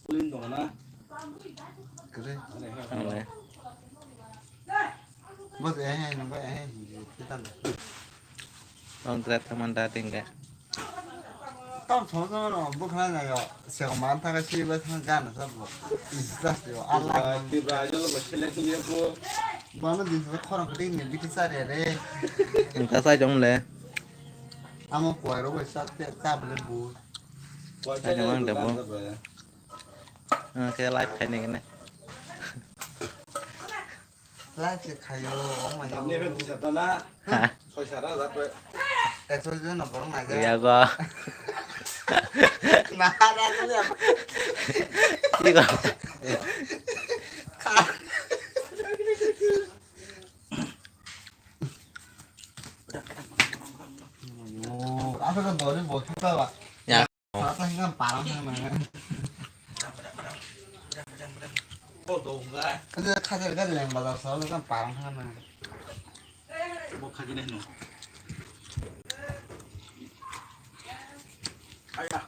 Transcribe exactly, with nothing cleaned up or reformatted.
Kwrwi. Ang le. Bos, eh, eh, nang bai, eh, eh, kita dah. Tong tret thamanta tingga. Tong thong thong no bwkhna na yo. Sego man thang si ba thang gan sa bo. Is das yo. Allah. Tibra idol bo select ye bo. Bana din sa khorang kding ni biti sa re re. Nta sa jong le. Amo koi ro bo sa te ta bole bu. Sa jong ang da bo. Ang ke live khai ni kene. Live se khayo, oh my God. Tamni pen tisa tana. Ha? Soi sara da pe. Ekso jon no borok nai ja. Ya go. Na, na, na, na. Tiko. Oh, apa kan dori bos kita, Pak? Ya. Sata hingga parang hingga mana? Kaja kaja kan leng bazar sahol kan parang hingga mana? Bo khaji nai no. Aya.